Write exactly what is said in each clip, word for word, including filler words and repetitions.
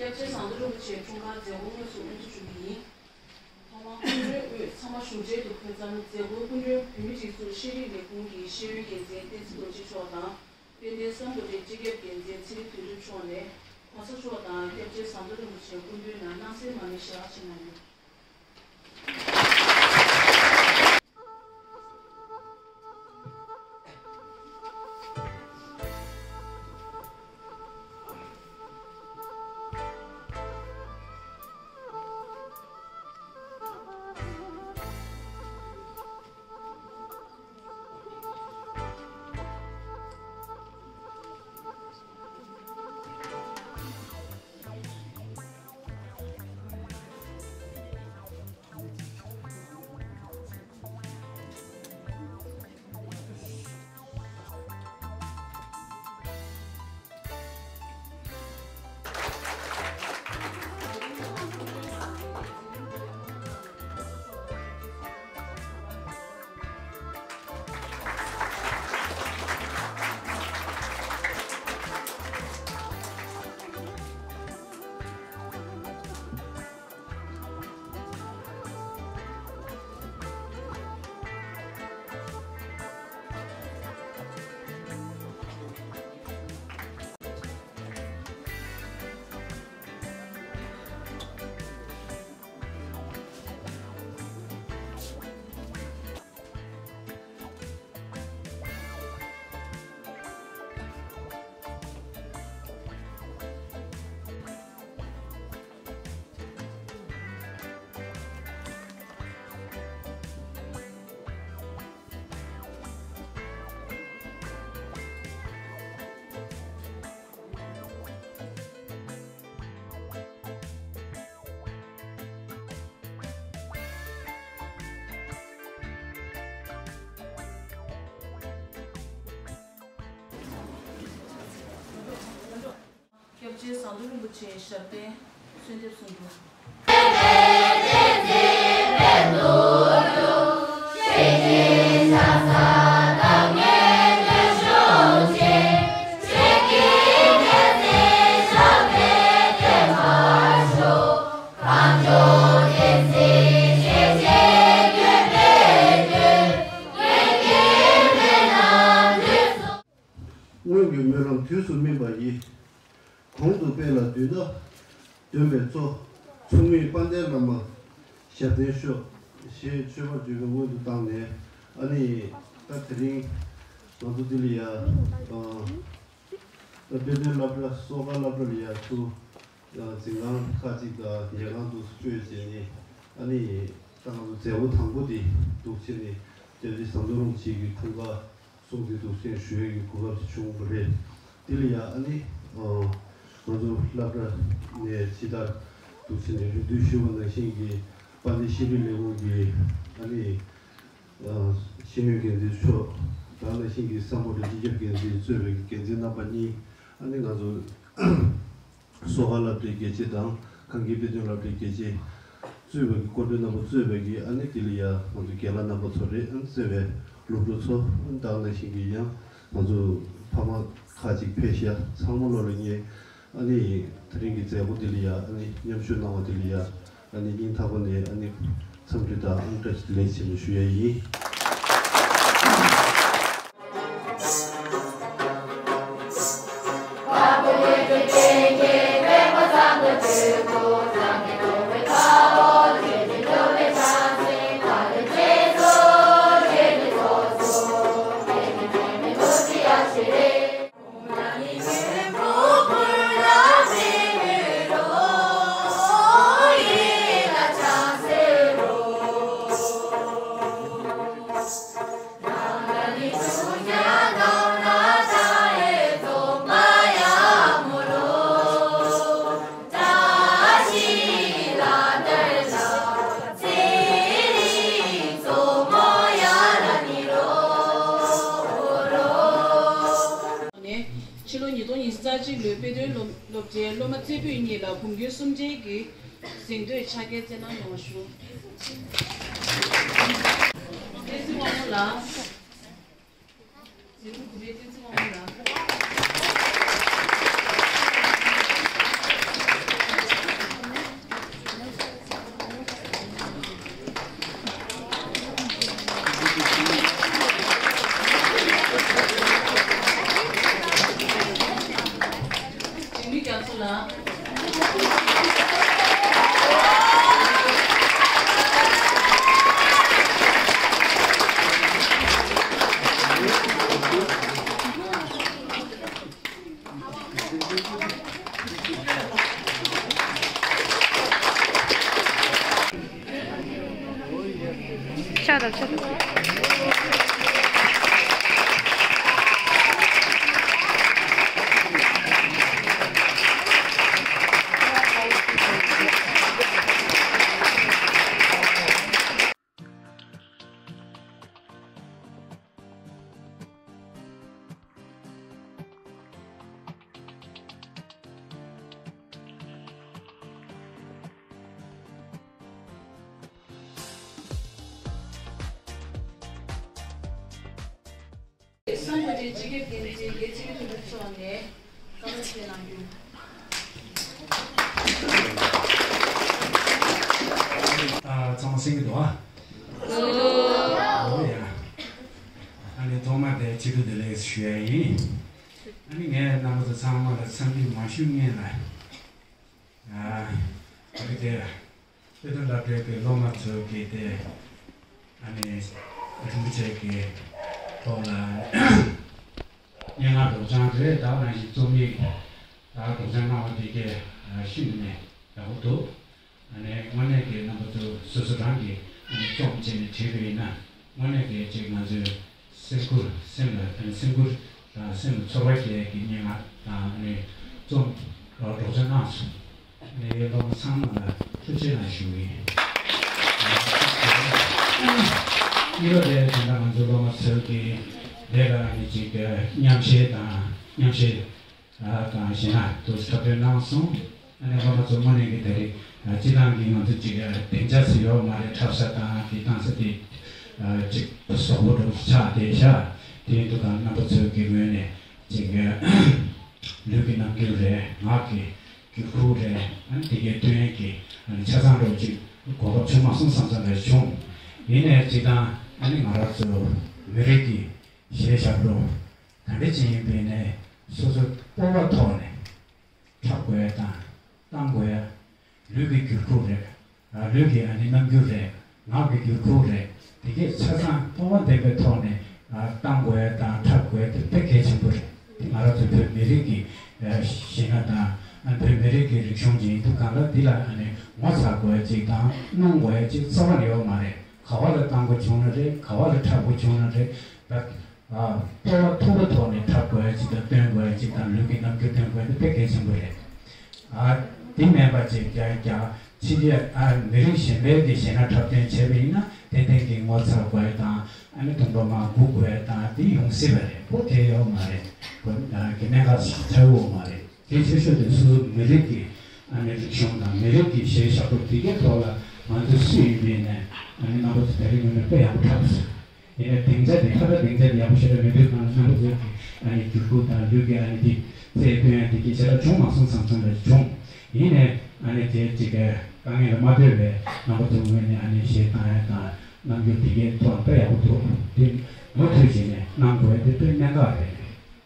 སྐྱབས་རྗེ་ཟམ་གདོང་རིན་པོ་ཆེའི་འཁྲུངས་སྐར་མཛད་སྒོ་དངོས་སུ་དབུ་འཛུགས་ཞུ་རྒྱུ་ཡིན། ཐོག་མར་སྐུ་མགྲོན་དབུས་ཚང་མ་བཞུགས་གྲལ་དུ་ཕེབས་མཚམས། མཛད་སྒོའི་སྐུ་མགྲོན་བོད་མིའི་སྒྲིག་འཛུགས་ཤེས་རིག་ལས་ཁུངས་ཀྱི་ཤེས་ཡོན་འགན་འཛིན་བསྟན་འཛིན་རྡོ་རྗེ་མཆོག་དང་། དཔལ་ལྡན་བསམ་གྲུབ་རེ་སྤྱི་ཁྱབ་འགན་འཛིན་ཚེ་རིང་དོན་གྲུབ་མཆོག་ནས་༸གོང་ས་མཆོག་དང་སྐྱབས་རྗེ་ཟམ་གདོང་རིན་པོ་ཆེའི་སྐུ་མདུན་ནས་སྣང་གསལ་མར་མེ་ཞལ་ཕྱེ་གནང་ཡོད། སྐྱབས་རྗེ་ཟམ་གདོང་རིན་པོ་ཆེའི་ཞབས་བརྟན་གསོལ་འདེབས་གསུང་རྒྱུ། སྔོན་གྱི་སྨོན་ལམ་དུས་སུ་སྨིན་པ་ཡིས། གོང་དུ་སྤེལ་ལ་འདུས་ན་འདོན་པའི་གཙོ། མཚུངས་མེད་དཔལ་ལྡན་བླ་མ་ཞབས་བརྟན་ཤོག་ཞེས་མཆོད་པར་བརྗོད་པའི་སྔོན་དུ་བཏང་ནས། ཨ་ནི་ད་དེ་རིང་ང་ཚོ་འདི་ལ་ཡ་ཨ་དཔེ་སྟོན་སློབ་གྲྭ་གསོལ་ཁ་སློབ་གྲྭ་ལ་ཡ་ཚུར་འཛིན་ཁང་ཁག་ཅིག་དང་ཉལ་ཁང་དུ་སྤྲོད་བྱས་ནས། ཨ་ནི་ད་ང་ཚོ་མཛད་སྒོ་དང་པོ་འདི་འདུག་བྱས་ནས་སྐྱབས་རྗེ་ཟམ་གདོང་རིན་པོ་ཆེ་གི་འཁྲུངས་སྐར་སྲུང་བརྩི་འདུ་ཤེས་ཞུ་ཡས་ཀྱི་གོ་སྐབས་ཤིག་བྱུང་བ་རེད། དེ་ལ་ཡ་ཨ་ནི་ང་ཚོ་སློབ་གྲྭ་ནས་ཇི་ལྟར་འདུག་བྱས་ནས་རེ་འདུན་ཞུས་པ་ནང་བཞིན་གྱི་དཔལ་ལྡན་ཤེས་རིག་ལས་ཁུངས་ཀྱི་ཨ་ནི་ཤེས་ཡོན་འགན་འཛིན་མཆོག་དང་ནང་བཞིན་གྱི་བསམ་གྲུབ་རེ་སྤྱི་ཁྱབ་འགན་འཛིན་གཙོས་པའི་འགན་འཛིན་རྣམ་པ་གཉིས། ཨ་ནི་ང་ཚོ་གསོལ་ཁ་སློབ་གྲྭའི་དགེ་ཆེ་དང་གངས་སྐྱིད་དཔེ་སྟོན་སློབ་གྲྭའི་དགེ་ཆེ་གཙོས་པའི་སྐུ་མགྲོན་རྣམ་པ་གཙོས་པའི་གི་ཨ་ནི་དེ་ལ་ཡ་ང་ཚོ་རྒན་ལགས་རྣམ་པ་ཚོ་རེད། ཨ་ནི་གཙོས་པའི་སློབ་ཕྲུག་ཚོ། ཨ་ནི་དེ་ནང་བཞིན་གྱི་ཡང་ང་ཚོ་ཕ་མ་ཁག་ཅིག་ཕེབས་ཤག་ཚང་མ་བློ་ལ་ངེས། ཨ་ནི་དེ་རིང་གི་མཛད་སྒོ་འདི་ལ་ཡ་ཨ་ནི་མཉམ་ཞུགས་གནང་བ་འདི་ལ་ཡ་ཨ་ནི་སྙིང་ཐག་པ་ནས་ཨ་ནི་འཚམས་འདྲི་དང་ཨ་ནི་བཀྲ་ཤིས་བདེ་ལེགས་ཆེན་མོ་ཞུ་ཡ་ཡིན། ནས་ཕྱི་ལོ་ཉིས་སྟོང་ཉི་ཤུ་རྩ་གཅིག་ལོའི་དཔེ་སྟོན་སློབ་སློབ་ཚན་སློབ་མ་རྩེ་ཕུད་གཉིས་ལ་འབུམ་སྐྱོན་གསུམ་ཆའི་གི་གཟེངས་བསྟོད་ཕྱག་འཁྱེར་སྩལ་གནང་ཡོང་བ་ཞུ། བསྟན་འཛིན་དབང་མོ་ལགས། མཛད་སྒོ་དབུ་པའི་བསྟན་འཛིན་དབང་མོ་ལགས། གསུམ་པ་དེ་སྤྱི་ཁྱབ་འགན་འཛིན་རྒྱལ་སྤྱི་མཐུན་ཚོགས་ནས་བཀའ་སློབ་བཅས་གནང་རྒྱུ། ཨ། ཚང་མ་གསན་གྱི་འདུག་ཨ། ཨོ་ཡ། ཨ་ནི་ཐོག་མར་དེ་སྤྱི་འཐུས་བདེ་ལེགས་ཞུ་ཡ་ཡིན། ཨ་ནི་ངས་རྣམ་པ་ཚོ་ཚང་མ་ལ་འཚམས་འདྲི་མ་ཞུ་སྔོན་ལ། ཨ། ཨ་ནི་དེ། དཔེ་སྟོན་སློབ་གྲྭའི་གི་སློབ་མ་ཚོ་གིས་དེ་ཨ་ནི་རིན་པོ་ཆེ་གི་ཐོག་ལ་སྙན་ངག་སྒྲོག་སྦྱང་རེད། ད་ག་ནང་བཞིན་རྩོམ་ཡིག་ད་སྒྲོག་སྦྱང་གནང་བ་དེ་གས་ཤིན་ཏུ་ནས་ཡག་པོ་འདུག་ཨ་ནི་དངོས་གནས་ཀྱི་རྣམ་པ་ཚོ་སོ་སོ་རང་གིས་ཨ་ནི་རྩོམ་བྱས་ནས་བྲིས་པ་ཡིན་ན་དངོས་གནས་ཀྱི་ཅིག་ང་ཚོའི་སེམས་ཁུར་སེམས་ལ་ཨ་ནི་སེམས་ཁུར་དང་སེམས་ལ་ཚོར་བ་སྐྱེ་ཡས་ཀྱི་སྙན་ངག་དང་ཨ་ནི་རྩོམ་སྒྲོག་སྦྱང་གནང་སོང་། ནས་སློབ་མ་ཚང་མ་ལ་ཐུགས་རྗེ་གནང་ཞུ་གི་ཡིན། གཉིས་པ་དེ་དེ་འདྲ་ང་ཚོ་སློབ་མ་ཚོས་ཀྱི་དེ་ལ་ནི་ཅིག་མཉམ་བཞེས་དང་མཉམ་བཞེས་དང་གཞན་ལ་དུ་འཁྲབ་སྟོན་གནང་སོང་། ཨ་ནི་སློབ་མ་ཚོ་དངོས་གནས་ཀྱི་དེ་རིང་སྤྱི་བཏང་གི་ང་ཚོ་ཅིག་སྡིངས་ཆ་ཟེར་ཡོད་མ་རེད། འཁྲབ་ས་དང་དེ་བཏང་ས་དེ་ཅིག་བཟོ་བོ་འགྲོ་ཆགས་བསྡད་ཤག་དེ་འདུག་ག་ནང་པ་ཚོས་ཀྱི་ངོས་ནས་ཅིག་ལུས་ཀྱི་རྣམ་འགྱུར་རེད། ངག་གི་འགྱུར་ཁུག་རེད། ཨ་ནི་དེ་གའི་སྟོན་གྱི་ཨ་ནི་ཆ་ཚང་འདྲ་བོ་ཅིག་གོ་སྐབས་བྱུང་མ་སོང་བསམ་བསམ་རེ་བྱུང་། ཡིན་ནའི་སྤྱིར་བཏང་ཨ་ནི་ང་རང་ཚོ་མི་རིགས་ཀྱི་གཞས་ཞབས་བྲོ་ག་འདྲ་ཅིག་ཡིན་པའི་ནས་སོ་སོ་སྤོབས་པ་ཐོག་ནས་འཁྲབ་དགོས་ཡ་དང་བཏང་དགོས་ཡ། ལུས་ཀྱི་འགྱུར་ཁུག་རེད། ཨ། ལུས་ཀྱི་ཨ་ནི་རྣམ་འགྱུར་རེད། ངག་གི་འགྱུར་ཁུག་རེད། དེ་གས་ཆ་ཚང་སྤོབས་པ་ལྡན་པའི་ཐོག་ནས་ཨ། བཏང་དགོས་ཡ་དང་འཁྲབ་དགོས་ཡ་དེ་དཔེ་གལ་ཆེན་པོ་རེད། དེ་ང་རང་ཚོ་བོད་མི་རིགས་ཀྱི་ཨ། གཞས་སྣ་དང་ཨ། བོད་མི་རིགས་ཀྱི་རིག་གཞུང་ཅིག་ཡིན་དུས་གང་ལ་འདི་ལ་ཨ་ནི་ངོ་ཚ་དགོས་ཡ་ཅིག་དང་གནོང་དགོས་ཡ་ཅིག་རྩ་བ་ནས་ཡོད་མ་རེད། ག་བ་ལ་བཏང་དགོས་བྱུང་ན་རེད། ག་བ་ལ་འཁྲབ་དགོས་བྱུང་ན་རེད། ད། ཨ། སྤོབས་པ་མཐོ་པོའི་ཐོག་ནས་འཁྲབ་དགོས་ཡ་ཅིག་དང་སྟོན་དགོས་ཡ་ཅིག་དང་ལུས་ཀྱི་རྣམ་འགྱུར་སྟོན་དགོས་ཡ་དེ་དཔེ་གལ་ཆེན་པོ་རེད། ཨ། དེ་མིན་པ་ཅིག་རྒྱ་རྒྱ་ཕྱི་རྒྱལ་ཨ། མི་རིགས་གཞན་པའི་གི་གཞས་སྣ་འཁྲབ་སྟོན་བྱས་པ་ཡིན་ན་ཏན་ཏན་གྱི་ངོ་ཚ་དགོས་ཡ་དང་ཨ་ནི་དུང་པ་མར་སྒུག་དགོས་ཡ་དང་དེ་ཡོང་སྲིད་པ་རེད། པོ་དེ་ཡོད་མ་རེད། ཨ། གི་གནད་འགག་ཆགས་ཡོད་མ་རེད། དེ་ཆེ་ཤོས་དེ་སོ་སོ་མི་རིགས་ཀྱི་ཨ་ནི་རིག་གཞུང་དང་མི་རིགས་ཀྱི་གཞས་ཞབས་བྲོ་དེ་གའི་ཐོག་ལ་ང་ཚོ་སུ་ཡིན་པའི་ནས་ཨ་ནི་རྣམ་པ་ཚོ་དེ་རིང་ངོ་མ་དཔེ་ཡག་པོ་འཁྲབ་སོང་། ཡིན་ནའི་སྡིངས་ཆ་དེ་ཁ་ཁ་སྡིངས་ཆ་དེ་ཡག་པོ་ཞེ་དྲག་མེད་པའི་སྒང་ལ་རྣམ་པ་ཚོས་ཀྱི་ཨ་ནི་འགྱུར་ཁུག་དང་ལུས་ཀྱི་ཨ་ནི་དེ་རྩལ་སྟོན་ཡ་དེ་གི་ཞེ་དྲག་བྱུང་མ་སོང་། མཚམས་མཚམས་ལ་བྱུང་། ཡིན་ནའི་ཨ་ནི་དེ་ཅིག་གི་དཀའ་ངལ་ལ་མ་ལྟོས་པའི་རྣམ་པ་ཚོ་ངོས་ནས་ཨ་ནི་གཞས་བཏང་ཡ་དང་རྣམ་འགྱུར་དེ་གའི་ཐོག་དཔེ་ཡག་པོ་འདུག་དེ་མུ་མཐུད་བྱས་ནས་གནང་དགོས་ཡ་དེ་དཔེ་གནད་འགག་རེད།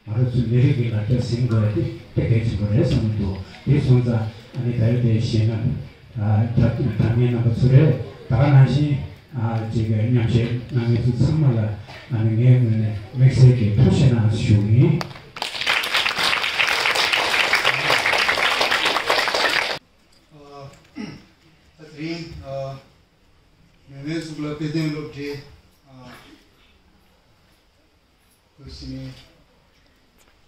ང་རང་ཚོའི་མི་རིགས་ཀྱི་ལ་རྒྱ་ཟིན་དགོས་ཡ་དེ་དཔེ་གལ་ཆེན་པོ་རེད་བསམ་གྱི་འདུག་དེ་སོང་ཙང་ཨ་ནི་ད་རེས་དེ་གཞས་སྣ་ཨ། འཁྲབ་འཁྲབ་མཁན་རྣམ་པ་ཚོ་རེད། ད་ག་ནང་བཞིན་ཨ། ཅིག་མཉམ་ཞུགས་གནང་མཁན་ཚོ་ཚང་མ་ལ་ཨ་ནི་ངའི་ངོས་ནས་དམིགས་བསལ་གྱི་ཐུགས་རྗེ་གནང་ཞུ་གི་ཡིན། ཨ། ད་དེ་རིང་ཨ། མེས་དབོན་གཙུག་ལག་དཔེ་སྟོན་སློབ་གྲྭའི་ཨ། དུ་ཕྱིན་ནས།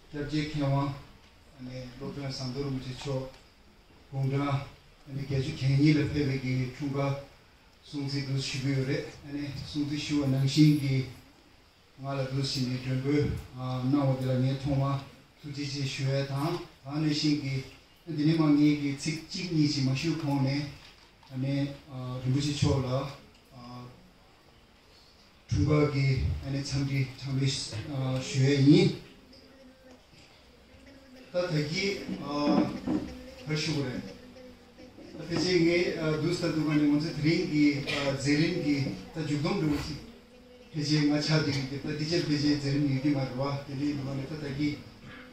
སྐྱབས་རྗེ་མཁས་དབང་ཨ་ནི་སློབ་དཔོན་ཟམ་གདོང་རིན་པོ་ཆེ་མཆོག་དགུང་གྲངས་ཨ་ནི་བརྒྱད་ཅུ་གྱ་གཉིས་ལ་ཕེབས་པའི་གི་འཁྲུངས་སྐར་སྲུང་བརྩི་འདུག་ཞུ་གི་ཡོད་རེད། ཨ་ནི་སྲུང་བརྩི་ཞུ་བ་ནང་བཞིན་གྱི་ང་ལ་འདུག་ཕྱིན་ནས་མགྲོན་འབོད་གནང་བ་དེ་ལ་ངས་ཐོག་མར་ཐུགས་རྗེ་ཆེ་ཞུ་ཡས་དང་། ད་ནང་བཞིན་གྱི་འདི་ནས་མར་ངས་ཀྱི་ཚིག་གཅིག་གཉིས་ཅིག་མ་ཞུ་གོང་ནས་ཨ་ནི་རིན་པོ་ཆེ་མཆོག་ལ། འཁྲུངས་སྐར་གྱི་ཨ་ནི་འཚམས་འདྲི་གྲངས་མེད་ཞུ་ཡས་ཡིན། ད་ད་གི་ག་རེ་ཞུ་དགོས་རེད། ད་ཕལ་ཆེར་ངས་བསྡུས་ལྟ་འདུག་ག་ནི་ང་ཚོའི་དེ་རིང་གི་མཛད་རིམ་གྱི་ད་མཇུག་སྡོམ་འདྲ་བོ་ཞིག་ཕལ་ཆེར་ང་ཆགས་བསྡད་ཀྱི་འདུག་ད་འདི་ཕྱིར་ཕལ་ཆེར་མཛད་རིམ་ཡོད་ཀྱི་མ་རེད་བ། དེ་འདྲ་ཡིན་འདུག་ག་ནི་ད་ད་གི་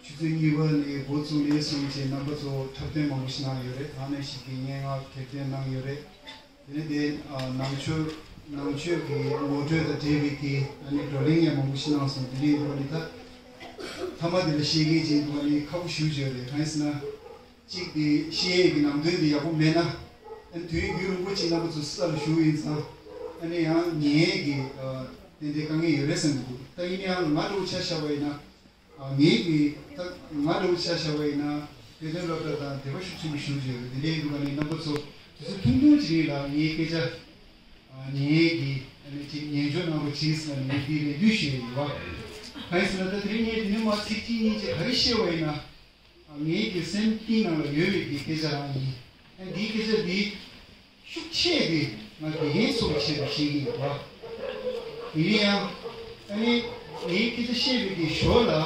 ཆུ་ཚོད་གཉིས་པ་ནས་འགོ་བཙུགས་ནས་བཟུང་བྱས་རྣམ་པ་ཚོ་འཁྲབ་སྟོན་མང་པོ་ཞིག་གནང་ཡོད་རེད། ད་ནང་བཞིན་གྱི་སྙན་ངག་གྱེར་འདོན་གནང་ཡོད་རེད། དེ་ནས་དེ་ནང་ཆོས་ནང་ཆོས་ཀྱི་ངོ་སྤྲོད་དང་འབྲེལ་བའི་གི་ཨ་ནི་བགྲོ་གླེང་ཡང་མང་པོ་ཞིག་གནང་སོང་། དེ་ནས་འདུག་ནི་ད་མཐའ་མ་དེ་ལ་བཤད་མཁན་ཅིག་འདུག་ནི་ཁག་པོ་ཞེ་པོ་ཅིག་ཡོད་རེད། གང་ཡིན་ཟེར་ན་གཅིག་དེ་བཤད་ཡས་ཀྱི་ནང་དོན་དེ་ཡག་པོ་མེད་ན་ཨ་ནི་དུས་ཡུན་རིང་པོ་ཅིག་རྣམ་པ་ཚོ་ས་ལ་བཞུགས་ཡིན་ཙང་ ཨ་ནི་ཡང་ཉན་ཡས་ཀྱི་ཨ་དེ་འདྲའི་དཀའ་ངལ་ཡོད་རེད་བསམ་གྱི་འདུག་ད་ཡིན་ན་ཡང་ང་འདྲ་བོ་ཆ་བཞག་པ་ཡིན་ན། ཨ་ངེད་ཀྱི་ད་ང་འདྲ་བོ་ཆ་བཞག་པ་ཡིན་ན་དཔེ་སྟོན་སློབ་གྲྭ་དང་དད་པ་ཤུགས་ཆེན་པོ་ཞུ་བྱས་ཡོད་རེད། དེ་འདྲའི་འདུག་ག་ནི་རྣམ་པ་ཚོ་དུས་ཚོད་ཐུང་ཐུང་ཅིག་རིང་ལ་ངའི་སྐད་ཆ་ཨ་ཉན་ཡས་ཀྱི་ཨ་ནི་ཅིག་ཉན་འཇོག་གནང་རོགས་གྱིས་ཟེར་ནས་ངས་འདི་རེ་འདུན་ཞུ་ཡས་ཡིན་པ། གང་ཡིན་ཟེར་ན་ད་དེ་རིང་ངས་འདི་ནས་མར་ཚིག་གཅིག་གཉིས་ཅིག་ག་རེ་བཤད་པ་ཡིན་ན། ངའི་གི་སེམས་གཏིང་ནང་ལ་ཡོད་པའི་གི་སྐད་ཆ་རང་ཡིན། ཨ་འདིའི་སྐད་ཆ་འདི་ཤུགས་ཆེ་གི་ང་དགེ་རྒན་ཚོ་ལ་ཆེད་དུ་བཤད་ཀྱི་ཡོད་པ། ཡིན་ན་ཡང་ཨ་ནི་ངའི་སྐད་ཆ་བཤད་པའི་གི་ཞོར་ལ་ཨ་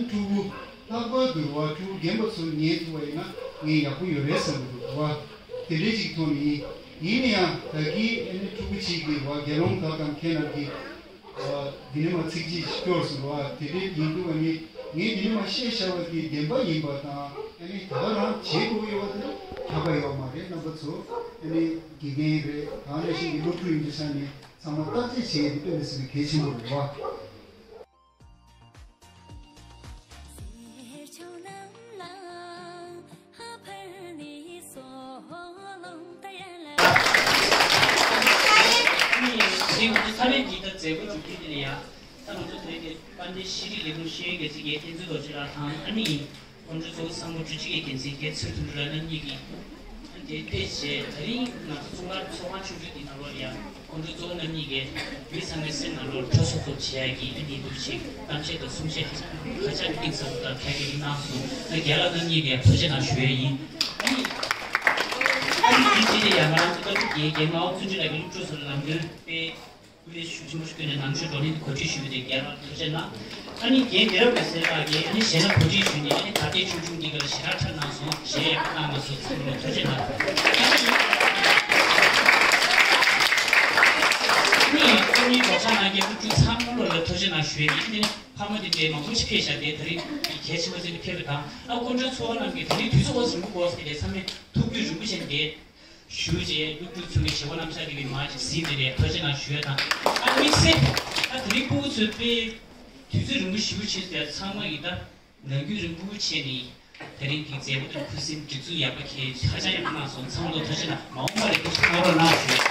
ཕྲུ་གུ་ལྷག་པར་དུ་བ་ཕྲུ་གུ་རྒན་པ་ཚོ་ཉན་ཐུབ་པ་ཡིན་ན་ངས་ཡག་པོ་ཡོད་རེད་བསམ་གྱི་འདུག་བ། དེ་འདྲའི་ཅིག་མཐོང་ནས་ཡིན། ཡིན་ན་ཡང་ད་གིན་ཨ་ནི་ཕྲུ་གུ་གཅིག་གི་བ་དགེ་སློང་དག་དང་ཁྱེད་རྣམས་ཀྱི་འདི་ནས་མར་ཚིག་གཅིག་སྐྱོར་སོང་བ། དེ་འདྲའི་ཡིན་དུས་ཨ་ནི་ངས་འདི་ནས་མར་བཤད་བཞག་པ་དེ་བདེན་པ་ཡིན་པ་དང་ཨ་ནི་ད་ག་རང་བྱེད་དགོས་ཡོད་པ་དེ་ཁྱབ་པ་ཡོད་མ་རེད། རྣམ་པ་ཚོ་ཨ་ནི་དགེ་རྒན་རེད། གང་ནང་བཞིན་གྱི་སློབ་ཕྲུག་ཡིན་པའི་ཆ་ནས་ཚང་མ་བརྟག་དཔྱད་བྱེད་ཡས་དེ་དཔེ་མི་སྲིད་པའི་གལ་ཆེན་པོ་རེད་བ། ཨ་ནི་ང་ཚོ་ས་གནས་ཀྱི་ད་མཛད་སྒོ་མཇུག་སྒྲིལ་དེ་ལ་ཡ། ད་ང་ཚོ་དེ་རིང་གི་དཔལ་ལྡན་ཤེས་རིག་ལས་ཁུངས་ཤེས་ཡོན་འགན་འཛིན་རྒན་བསྟན་འཛིན་རྡོ་རྗེ་ལགས་དང་ཨ་ནི་ཁོང་ཚོའི་ཚོགས་གཙོ་སམ་བྷོ་ཊ་སྤྱི་ཁྱབ་འགན་འཛིན་རྒན་ཚུལ་དོན་གྲུབ་ལགས་རྣམ་གཉིས་ཀྱིས་དེ་ཕེབས་བྱས། དེ་རིང་ང་ཚོ་ཙོང་ཁ་ཚོགས་ཁང་ཆུང་ཆུང་འདི་ནང་ལོགས་ལ་ཡ་ཁོང་ཚོའི་གཙོ་བོ་རྣམ་གཉིས་ཀྱིས་མི་ཚང་མའི་སེམས་ནང་ལོགས་ལ་སྤྲོ་ཚོགས་ཚོགས་བྱེད་ཡ་གི་ཨ་ནི་འདུག་ཅིག་གཏམ་བཤད་དང་གསུང་བཤད་ཧ་ཅང་གཏིང་ཟབ་པོ་དང་གལ་ཆེན་པོ་གནང་སོང་། ཨ་རྒན་ལགས་རྣམ་གཉིས་ལ་ཡ་ཐུགས་རྗེ་གནང་ཞུ་ཡ་ཡིན། ཨ་ནི་ཨ་ནི་འདི་རྗེས་ལ་ཡ་ང་རང་ཚོ་བཀའ་སྒྲུབ་རྒན་རྒན་མངའ་དབང་བརྩོན་འགྲུས་ལགས་ཀྱིས་སློབ་ཕྲུག་ཚོ་ལ་ལམ་སྟོན་སྤེལ། སྐུ་ལས་ཤུགས་ཆེན་པོ་ཞིག་བསྐྱོན་ནས་ནང་ཆོས་བགྲོ་གླེང་འདི་གོ་སྒྲིག་ཞུས་པ་དེ་རྒན་ལགས་ཐུགས་རྗེ་གནང་། ཨ་ནི་རྒན་དགེ་རབ་ཀྱི་སེ་ལགས་ཀྱིས་ཨ་ནི་ཞལ་ལག་གོ་སྒྲིག་ཞུས་ནས་ཨ་ནི་དར་ལྕོག་ཆུང་ཆུང་འདི་ག་ལ་ཞལ་ལག་འཁྲབ་གནང་སོང་། ཞལ་ཡག་པོ་གནང་མ་སོང་། ཚང་མ་ལ་ཐུགས་རྗེ་གནང་། ཨ་ནི་སློབ་གཉེར་རོགས་ཆ་གནང་མཁན་སློབ་ཕྲུག་ཚང་མ་ལ་ཐུགས་རྗེ་གནང་ཞུ་ཡ་ཡིན། ཨ་ནི་ཕ་མ་དེ་འདྲའི་མང་པོ་ཞིག་ཕེབས་ཤག་དེ་དེ་རིང་གལ་ཆེན་པོ་བརྩིས་ནས་ཕེབས་པ་དང་། ཨ་སྐུ་མགྲོན་ཚོགས་པ་རྣམས་ཀྱིས་དེ་རིང་དུས་ཚོད་ཨོ་ཙམ་རིང་པོ་འགོར་སོང་སྟེ་ལས་ཚང་མས་ཐུགས་རྒྱུས་རིན་པོ་ཆེ་འདི་ཞུ་རྗེས་སློབ་ཕྲུག་ཚོ་གི་བྱེད་སྒོ་རྣམ་གཞག་དེ་གི་མ་ཅིག་གཟིགས་ཏེ་རེད། ཐུགས་རྗེ་གནང་ཞུ་ཡ་དང་། ཨ་དམིགས་བསལ་ཨ་དེ་རིང་སྤུ་གུ་ཚོས་དཔེ་དུས་ཚོད་རིང་པོ་ཞེ་པོ་ཕྱིན་སོང་ཡ། ཚང་མ་ཡིན་ད་ནམ་རྒྱུན་རིང་པོ་བྱས་ནས་དེ་རིང་གི་མཛད་སྒོ་དེར་ཁུ་སིམ་སྒྲིག་འཛུགས་ཡག་པོ་བྱས། ཧ་ཅང་ཡག་པོ་གནང་སོང་། ཚང་མ་ལ་ཐུགས་རྗེ་གནང་། མ་འོངས་པ་ལ་ཐུགས་རྗེ་གནང་རོགས་གནང་ཞུ་ཡ།